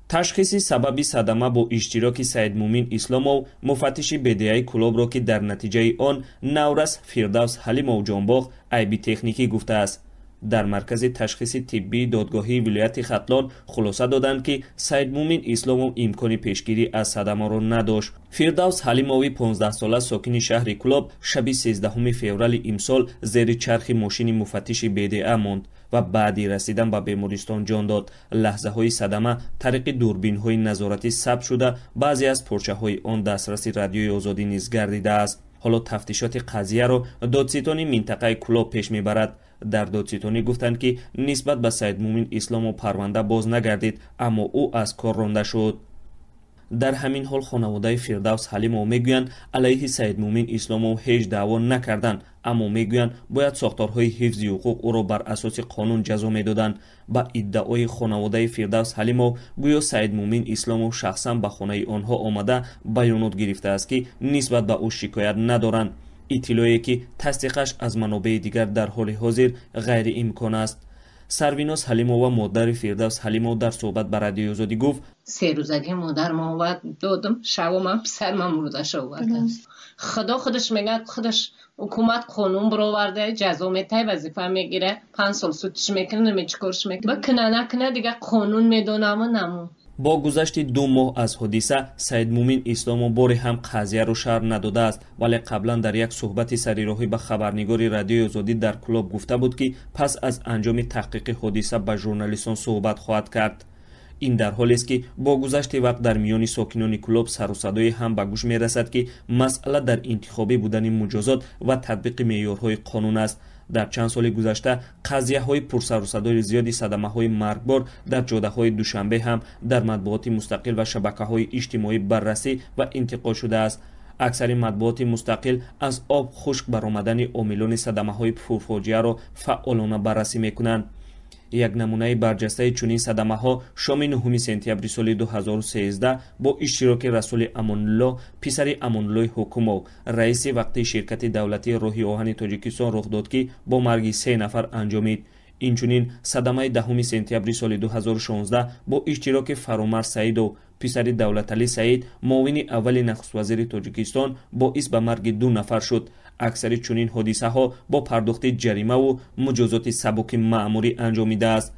Ташхиси сабаби садама бо иштироки Саидмумин Исломов, муфаттиши БДАи Кӯлобро, ки дар натиҷаи он наврас Фирдавс Ҳалимов ҷонбохт, айби техникӣ гуфтааст. Дар маркази ташхиси тиббии додгоҳии вилояти Хатлон хулоса доданд, ки Саидмумин Исломов имкони пешгирӣ аз садамаро надошт. Фирдавс Ҳалимови 15сола, сокини шаҳри Кӯлоб, шаби 13 феврали имсол зери чархи мошини муфаттиши БДА монд ва баъди расидан ба бемористон ҷон дод. Лаҳзаҳои садама тариқи дурбинҳои назоратӣ сабт шуда, баъзе аз порчаҳои он дастраси Радиои Озодӣ низ гардидааст. Ҳоло тафтишоти қазияро додситони минтақаи Кӯлоб пеш мебарад. Дар додситонӣ гуфтанд, ки нисбат ба Саидмумин Исломов парванда боз нагардид, аммо ӯ аз кор ронда шуд. Дар ҳамин ҳол хонаводаи Фирдавс Ҳалимов мегӯянд, алайҳи Саидмумин Исломов ҳеҷ даъво накарданд, аммо мегӯянд, бояд сохторҳои ҳифзи ҳуқуқ ӯро бар асоси қонун ҷазо медоданд. Ба иддаои хонаводаи Фирдавс Ҳалимов, гӯё Саидмумин Исломов шахсан ба хонаи онҳо омада баёнот гирифтааст, ки нисбат ба ӯ шикоят надоранд. Иттилоъе ки тасдиқаш аз манобеи дигар дар ҳоли ҳозир ғайриимкон аст. Сарвиноз Ҳалимова, модари Фирдавс Ҳалимов, дар суҳбат ба Радиои Озодӣ гуфт: Се рӯзагӣ модарам овард додам, шаво ман писармам мурдаша овардам. Худо худаш мегӯяд, худаш ҳукумат қонун бироварда, ҷазо метаҳ, вазифа мегира, 5 сол судш мекунад, наме чӣ корш мекунад, ба кина накуна, дига қонун медонаму наму. Бо гузашти 2 моҳ аз ҳодиса Саидмумин Исломов боре ҳам қазияро шарҳ надодааст, вале қаблан дар як суҳбати сарироҳӣ ба хабарнигори Радиои Озодӣ дар Кӯлоб гуфта буд, ки пас аз анҷоми таҳқиқи ҳодиса ба журналистон суҳбат хоҳад кард. Ин дар ҳолест, ки бо гузашти вақт дар миёни сокинони Кӯлоб сарусадое ҳам ба гӯш мерасад, ки масъала дар интихобӣ будани муҷозот ва татбиқи меъёрҳои қонун аст. Дар чанд соли гузашта қазияҳои пурсарусадои зиёди садамаҳои маргбор дар ҷодаҳои Душанбе ҳам дар матбуоти мустақил ва шабакаҳои иҷтимоӣ баррасӣ ва интиқод шудааст. Аксари матбуоти мустақил аз об хушк баромадани омилони садамаҳои пурфоҷиаро фаъолона баррасӣ мекунанд. Як намунаи барҷастаи чунин садамаҳо шоми 9 сентябри соли 2013 бо иштироки Расули Амонулло, писари Амонуллои Ҳукумов, раиси вақтии ширкати давлатии роҳи оҳани Тоҷикистон, рух дод, ки бо марги се нафар анҷомид. Инчунин садамаи 10 сентябри соли 2016 бо иштироки Фаромарз Саидов, писари Давлаталӣ Саид, муовини аввали нахуствазири Тоҷикистон, боис ба марги ду нафар шуд. Аксари чунин ҳодисаҳо бо пардохти ҷаримаву муҷозоти сабуки маъмурӣ анҷомидааст.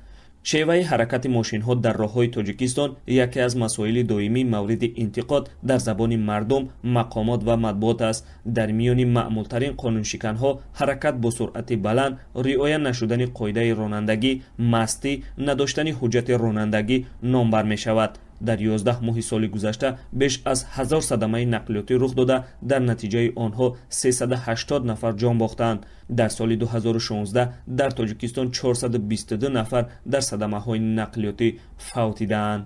Шеваи ҳаракати мошинҳо дар роҳҳои Тоҷикистон яке аз масоили доимии мавриди интиқод дар забони мардум, мақомот ва матбуот аст. Дар миёни маъмултарин қонуншиканҳо ҳаракат бо суръати баланд, риоя нашудани қоидаи ронандагӣ, мастӣ, надоштани ҳуҷҷати ронандагӣ номбар мешавад. Дар 11 моҳи соли гузашта беш аз 1000 садамаи нақлиётӣ рух дода, дар натиҷаи онҳо 380 нафар ҷон бохтаанд. Дар соли 2016 дар Тоҷикистон 422 нафар дар садамаҳои нақлиётӣ фавтидаанд.